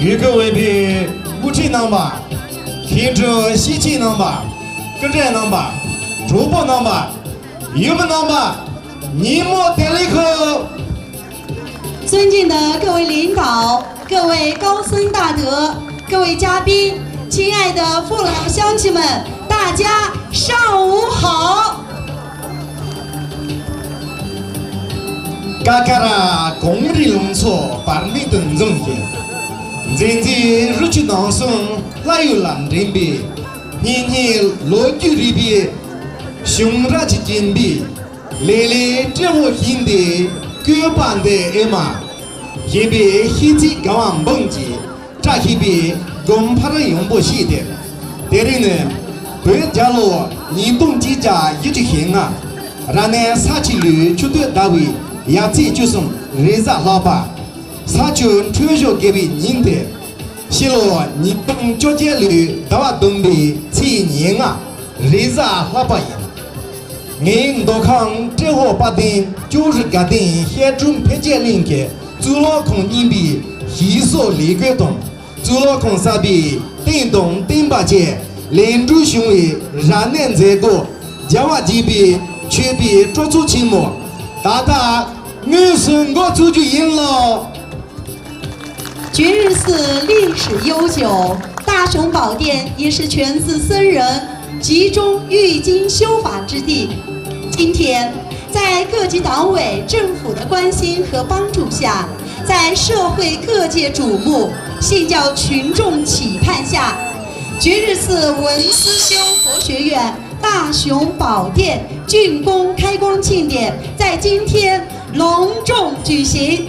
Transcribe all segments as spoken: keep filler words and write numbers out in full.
ཡུལ་དགོན་དབུས་པའི་དབུ་ཁྲིད་རྣམ་པ། མཁན་སྤྲུལ་ཤེས་ཆེན་རྣམ་པ། སྐུ་མགྲོན་རྣམ་པ། གྲོགས་པོ་རྣམ་པ། ཡུལ་མི་རྣམ་པ། ཉིན་མོ་བདེ་ལེགས། 尊敬的各位领导、各位高僧大德、各位嘉宾、亲爱的父老乡亲们，大家上午好！ ཀ་ཀ་ར་གངས་རི་ལུང་ཚོ་བར་མེད་དུ་འཛོམས་ཤིང་། མཛེས་མཛེས་རི་ཆུ་དྭངས་གསུམ་ལྷ་ཡུལ་ལ་འདྲེན་པའི། སྙན་སྙན་ལོ་རྒྱུས་རིག་པའི་བྱུང་རབས་ཀྱི་སྐྱེམས་པའི། ལེ་ལེ་སྤྲེའུ་བོ་ཤིང་འདི་བཀོད་པ་འདི་ཨེ་མ། ཞེས་པའི་ཤིས་ཚིག་གང་བ་འབུམ་གྱིས་བཀྲ་ཤིས་པའི་དགོན་པར་ཡོང་པོ་ཞིག་སྟེ། དེ་རིང་ནི་བོད་རྒྱལ་ལོ་ཉིས་སྟོང་གཅིག་བརྒྱ་བཞི་བཅུ་ཞེ་ལྔ། རབ་གནས་ས་བྱི་ལོའི་ཆུ་སྟོད་ཟླ་བའི་ཡར་ཚེས་བཅུ་གསུམ་རེས་གཟའ་ལྷག་པ། ས་བཅུ་འཕྲོད་སྦྱོར་དགེ་བའི་ཉིན་ཏེ། ཕྱི་ལོ་ཉིས་སྟོང་བཅོ་བརྒྱད་ལོའི་ཟླ་བ་བདུན་པའི་ཚེས་ཉེར་ལྔ་རེས་གཟའ་ལྷག་པ་ཡིན། ངའི་མདོ་ཁམས་ཏྲེ་ཧོར་དཔལ་ལྡན་ལྕོག་རི་དགའ་ལྡན་བཤད་སྒྲུབ་འཕེལ་རྒྱས་གླིང་གི་གཙུག་ལག་ཁང་རྙིང་པའི་ཞིག་གསོ་ལས་བགོས་དང་། གཙུག་ལག་ཁང་གསར་པའི་རྟེན་དང་བརྟེན་པ་བཅས་ལེགས་གྲུབ་བྱུང་བའི་རབ་གནས་མཛད་སྒོ་རྒྱལ་བ་དགྱེས་པའི་མཆོད་པའི་སྤྲོ་ཚོགས་ཆེན་མོ་ད་ལྟ་དངོས་སུ་འགོ་ཚུགས་རྒྱུ་ཡིན་ལགས། 觉日寺历史悠久，大雄宝殿也是全寺僧人集中育精修法之地。今天，在各级党委、政府的关心和帮助下，在社会各界瞩目、信教群众期盼下，觉日寺文思修佛学院大雄宝殿竣工开光庆典在今天隆重举行。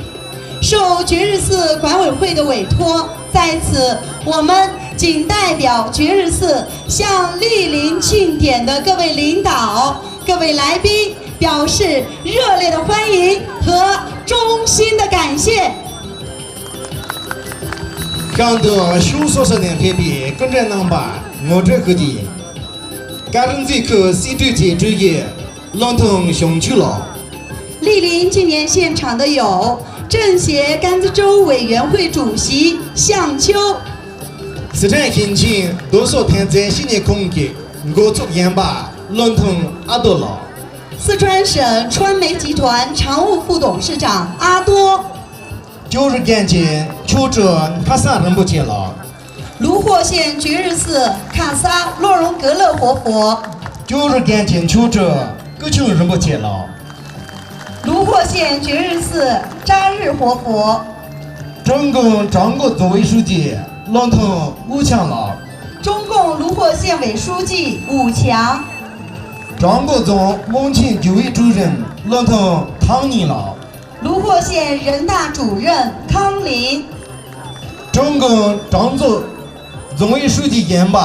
受觉日寺管委会的委托，在此我们仅代表觉日寺向莅临庆典的各位领导、各位来宾表示热烈的欢迎和衷心的感谢。 གཤམ་དུ་ཕྱོགས་སོ་སོ་ནས་ཕེབས་པའི་སྐུ་མགྲོན་རྣམ་པར་ངོ་སྤྲོད་ཞུ་རྒྱུ་ཡིན། དཀར་མཛེས་ཁུལ་སྲིད་གྲོས་ཀྱི་གྲོས་ཀྱི་བློ་མཐུན་བྱང་ཆུབ་ལགས། 莅临庆典现场的有政协甘孜州委员会主席向秋。 སི་ཁྲོན་ཞིང་ཆེན་རྡོ་སོལ་ཐོན་རྫས་བཤེར་དངུལ་ཁང་གི་འགོ་ཚུགས་གཞོན་པ་བློ་མཐུན་ཨ་རྡོ་ལགས། 四川省川煤集团常务副董事长阿多。 ལྕོག་རི་དགོན་གྱི་མཆོག་སྤྲུལ་ཁ་སང་རིན་པོ་ཆེ་ལགས། 炉霍县觉日寺卡萨洛荣格勒活佛。 ལྕོག་རི་དགོན་གྱི་མཆོག་སྤྲུལ་སྐུ་ཆུང་རིན་པོ་ཆེ་ལགས། 炉霍县觉日寺扎日活佛。 ཀྲུང་གུང་ཀྲུང་གོ་རྫོང་ཨུའི་ཧྲུའུ་ཅི་བློ་མཐུན་ཝུ་ཆང་ལགས། 中共炉霍县委书记武强。 ཀྲུང་གོ་རྫོང་དམངས་ཆེན་རྒྱུན་ཨུའི་ཀྲུའུ་རིན་བློ་མཐུན་ཐང་ཉིང་ལགས། 炉霍县人大主任康林。 ཀྲུང་གུང་ཀྲུང་གོ་རྫོང་ཨུའི་ཧྲུའུ་ཅི་གཞོན་པ་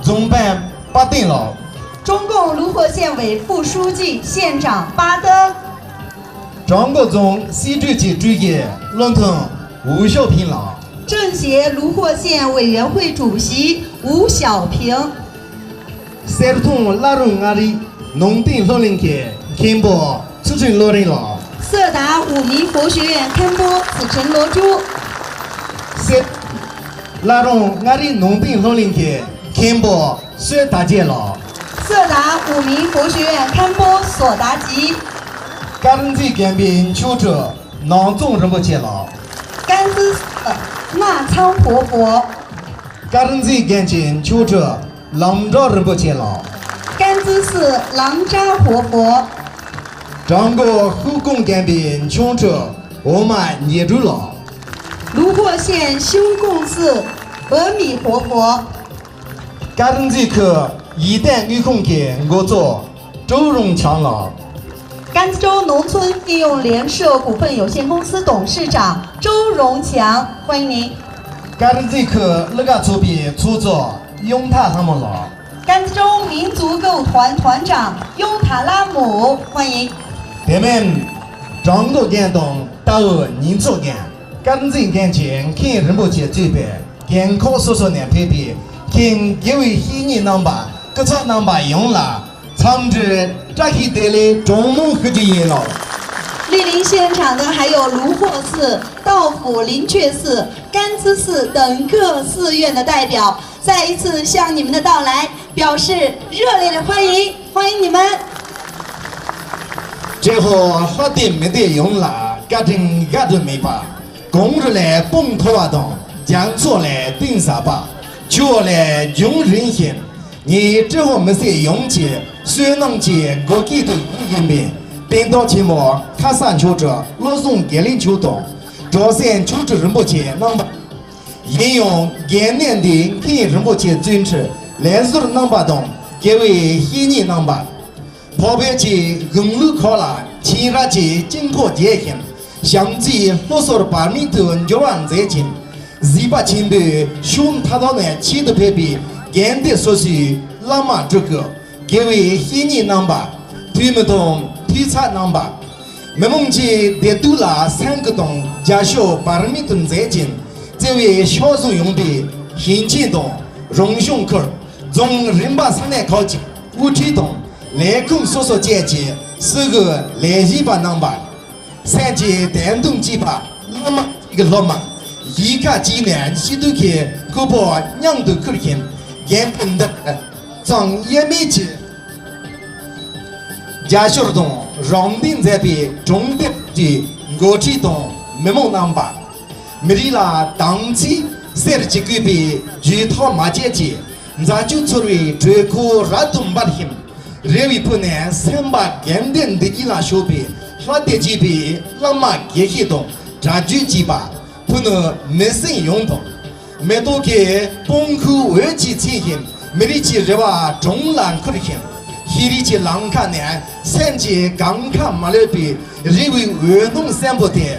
རྫོང་དཔོན་པ་ཏིང་ལགས། 中共炉霍县委副书记、县长巴登。 ཀྲུང་གོ་རྫོང་སྲིད་གྲོས་ཀྱི་ཀྲུའུ་ཞི་བློ་མཐུན་ཝུ་ཞའོ་ཕིང་ལགས། 政协炉霍县委员会主席吴小平。 གསེར་ཐང་བླ་རུང་མངའ་རིས་ནང་བསྟན་སློབ་གླིང་གི་མཁན་པོ་ཚུལ་ཁྲིམས་བློ་རིང་ལགས། 色达五明佛学院堪波子陈罗珠。 གསེར། བླ་རུང་མངའ་རིས་ནང་བསྟན་སློབ་གླིང་གི་མཁན་པོ་བསོད་དར་རྒྱས་ལགས། 色达五明佛学院堪波索达吉。 དཀར་མཛེས་དགོན་པའི་མཆོག་སྤྲུལ་ནང་ཙོང་རིན་པོ་ཆེ་ལགས། 甘孜寺纳仓活佛。 དཀར་མཛེས་དགོན་གྱི་མཆོག་སྤྲུལ་ལམ་གྲགས་རིན་པོ་ཆེ་ལགས། 甘孜寺狼扎活佛。 ཀྲུང་གོ་ཧུའུ་ཀུང་དགོན་པའི་མཆོག་སྤྲུལ་འོ་མ་ཉི་སྦྲུལ་ལགས། 炉霍县休贡寺阿弥活佛。 དཀར་མཛེས་ཁུལ་ཡིད་བརྟན་དངུལ་ཁང་གི་འགོ་གཙོ་ཀྲོའུ་རུང་ཆང་ལགས། 甘孜州农村信用联社股份有限公司董事长周荣强，欢迎您。 དཀར་མཛེས་ཁུལ་གླུ་གར་ཚོགས་པའི་ཚོགས་གཙོ་གཡུང་ཐང་ལྷ་མོ་ལགས། 甘孜州民族歌舞团团长拥塔拉姆，欢迎。 དེ་མིན་ཀྲུང་གོ་རྒན་དང་རྟའུ་ཉིན་ཚོགས་རྒན། དཀར་མཛེས་རྒན་གྱི་མཁན་རིན་པོ་ཆེ་གཙོས་པའི་རྒན་ཁག་སོ་སོ་ནས་ཕེབས་པའི་མཁན་དགེ་བའི་བཤེས་གཉེན་རྣམ་པ། སྐུ་ཚབ་རྣམ་པ་ཡོངས་ལ་འཚམས་འདྲི་བཀྲ་ཤིས་བདེ་ལེགས་གྲངས་མང་ཞུ་རྒྱུ་ཡིན་ལགས། 莅临现场的还有炉霍寺赵府灵阙寺、甘孜寺等各寺院的代表，再一次向你们的到来表示热烈的欢迎，欢迎你们。ཏྲེ་ཧོར་ལྷ་སྡེ་མི་སྡེ་ཡོངས་ལ་བཀའ་དྲིན་བརྒྱ་དུ་མེད་པ། གངས་རི་ལས་སྤང་མཐོ་བ་དང་། རྒྱ་མཚོ་ལས་གཏིང་ཟབ་པ། ཆུ་བོ་ལས་འབྱུང་རིང་ཞིང་། ངེད་ཏྲེ་ཧོར་མི་སེར་ཡོངས་ཀྱི་བསོད་ནམས་ཀྱི་བགོ་སྐལ་དུ་ཡིད་བཞིན་པའི་སྟོན་ཐོག་ཆེན་མོ་ཁ་སང་ཆོས་གྲོགས་བློ་བཟང་དགེ་ལེགས་མཆོག་དང་། གྲོགས་སེམས་ཆོས་གྲོགས་རིན་པོ་ཆེ་རྣམ་པ། གཞན་ཡང་དགོན་གནས་འདིའི་མཁན་རིན་པོ་ཆེ་བརྩོན་འགྲུས་ལས་ཟུར་རྣམ་པ་དང་། དགེ་བའི་བཤེས་གཉེན་རྣམ་པ། འཕགས་པའི་ཆོས་དགེ་ལུགས་ཁག་ལ་ཆོས་ར་ཆེ་དཀྱིལ་འཁོར་རྒྱས་ཤིང་། བྱམས་བརྩེའི་བློ་གསར་བར་མེད་དུ་འགྱུར་བར་མཛད་ཅིང་། གཟིགས་པ་ཆེན་པོས་ཕྱོགས་མཐའ་དག་ནས་ཆེད་དུ་ཕེབས་པའི་དགོན་སྡེ་སོ་སོའི་བླ་མ་སྤྲུལ་སྐུ། དགེ་བའི་བཤེས་གཉེན་རྣམ་པ། འཐུས་མི་དང་འཐུས་ཚབ་རྣམ་པ། མི་མང་གི་བདེ་སྡུག་ལ་སེམས་ཁུར་དང་རྒྱབ་སྐྱོར་བར་མེད་དུ་མཛད་ཅིང་། བརྩེ་བའི་ཕྱག་ཟུང་ཡངས་པའི་ཞིང་ཆེན་དང་རང་གཞུང་ཁུལ། རྫོང་རིམ་པ་ས་གནས་ཁག་གི་དབུ་ཁྲིད་དང་ལས་ཁུངས་སོ་སོ་བཅས་ཀྱི་སྲི་གུ་ལས་བྱེད་པ་རྣམ་པ། སེམས་ཀྱི་དད་འདུན་གཅིག་པ་བླ་མ་གཅིག་གི་སློབ་མ། གཞིས་ཁག་གཅིག་ནས་སྤྱི་འཐུས་ཀྱི་སྐུ་པར་མཉམ་དུ་ཁུར་ཞིང་། དགོན་སྡེ་འདིར་གཙང་དབྱེར་མེད་ཀྱི་རྒྱབ་སྐྱོར་དང་རོགས་འདེགས་མཛད་པའི་གྲོང་སྡེ་གི་འགོ་ཁྲིད་དང་མི་མང་རྣམ་པ། མི་རིགས་ལ་དམ་ཚིག་གསེར་གྱིས་བརྐོས་པའི་རྒྱུད་ཐོག་མ་བཅད་ཀྱི་མཛའ་གཅུགས་ཚོར་བའི་དྲོད་ཁོལ་རབ་ཏུ་འབར་ཞིང་། རེ་བའི་ཕུག་ནས་སེམས་པ་དགའ་ལྡན་འདི་ཉིད་ལ་ཕྱོགས་པའི་ལྷ་སྡེ་གཅིག་པའི་བླ་མ་དགེ་བཤེས་དང་གྲྭ་རྒྱུན་གཅིག་པ། ཕུ་ནུ་མི་སེར་ཡོངས་དང་། མེ་ཏོག་གི་སྤང་ཁུག་འོད་ཀྱིས་མཚན་ཞིང་། མི་རིགས་ཀྱི་རེ་བ་གྲངས་ལ་འཁུར་ཞིང་། ཤེས་རིག་གི་ལམ་ཁ་ནས་སེམས་ཀྱི་གངས་ཁ་མ་ལོད་པའི་རེ་བའི་འོད་སྣང་གསལ་པོ་དེ།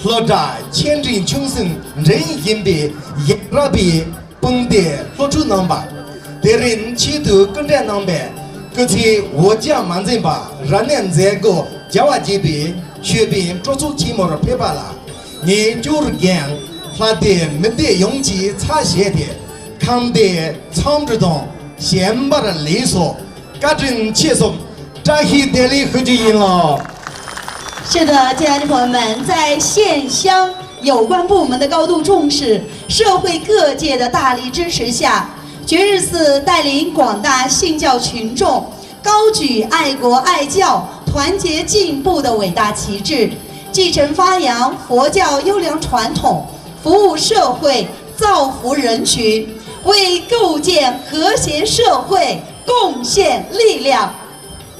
ལྷོ་བྲག་ཆོས་འབྲེལ་ཆུང་གསུམ་འགྲན་བཞིན་པའི་ཡ་རབས་པའི་དཔུང་སྡེ་སློབ་ཕྲུག་རྣམ་པ། དེ་རིང་ཆེད་དུ་སྐུ་མགྲོན་གནང་བའི་སྐུ་ཚེ་འོ་བརྒྱལ་མ་འཛེམས་པར་རབ་གནས་མཛད་སྒོ་རྒྱ་བ་རྒྱས་པའི་ཤོད་པའི་སྤྲོ་ཚོགས་ཆེན་མོར་ཕེབས་པ་ལ། ངས་སྐྱོར་རྒན་ལྷ་སྡེ་མི་སྡེ་ཡོངས་ཀྱི་ཚབ་བྱས་ཏེ་ཁམས་བདེ་འཚམས་འདྲི་དང་བྱམས་པར་ལེགས་སོ། བཀའ་དྲིན་ཆེ་སོང་། བཀྲ་ཤིས་བདེ་ལེགས་ཞུ་རྒྱུ་ཡིན་ལགས། 是的，亲爱的朋友们，在线乡有关部门的高度重视，社会各界的大力支持下，觉日寺带领广大信教群众高举爱国爱教、团结进步的伟大旗帜，继承发扬佛教优良传统，服务社会，造福人群，为构建和谐社会贡献力量。